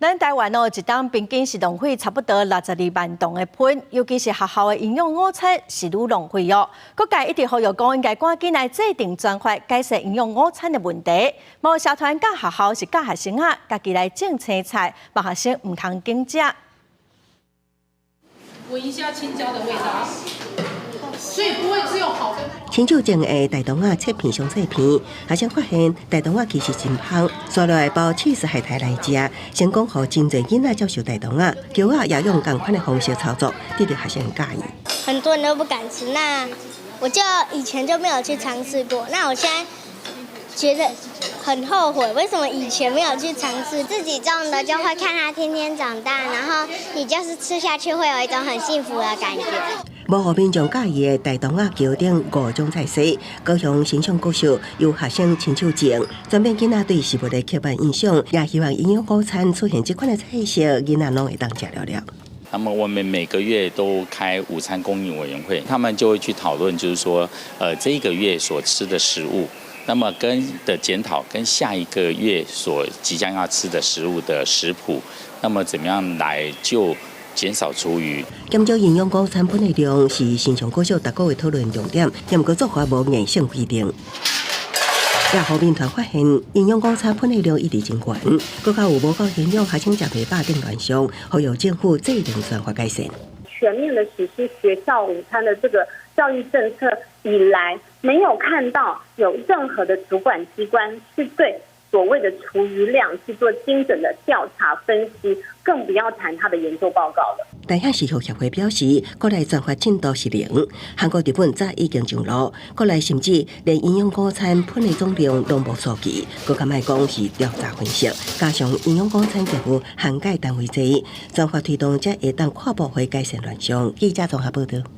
咱台灣哦，一冬平均是浪費差不多62萬噸的糞，尤其是學校的營養午餐是愈浪費哦。各界一直呼籲講，應該趕緊來制定專法，解決營養午餐的問題。某社團佮學校是教學生啊，家己來種青菜，予學生毋通揀食。聞一下青椒的味道，所以不會只有好跟。親手種的大腸仔切片上細片，學生發現大腸仔其實真芳，煞落來包起司海苔來食，成功予真濟囡仔接受大腸仔，橋仔也用仝款的方式操作，得著學生佮意。很多人都不敢吃，那我就以前就沒有去嘗試過，那我現在覺得很後悔，為什麼以前沒有去嘗試？自己種的就會看它天天長大，然後你就是吃下去會有一種很幸福的感覺。無予民眾佮意的大腸仔橋頂五種菜色，高雄新昌國小由學生親手種，轉變囡仔對食物的刻板印象，也希望營養午餐出現這款的菜色，囡仔攏會當食了了。那麼我們每個月都開午餐供應委員會，他們就會去討論，就是說，這一個月所吃的食物，那麼跟的檢討，跟下一個月所即將要吃的食物的食譜，那麼怎麼樣來就減少廚餘。減少營養午餐糞的量是新昌國小逐個月討論重點，毋過做法無硬性規定。也予民團發現，營養午餐糞的量一直真懸，閣較有無夠營養，學生食袂飽等亂象，呼籲政府制定專法改善。全面的實施學校午餐的這個教育政策以來，沒有看到有任何的主管機關是對所謂的廚餘量去做精準的調查分析，更不要談他的研究報告了。台漢食育協會表示，國內專法進度是零，韓國、日本早已經上路，國內甚至連營養午餐糞的總量攏無數據，閣較莫講是調查分析，加上營養午餐業務涵蓋單位濟，專法推動才會當跨部會改善亂象。記者綜合報道。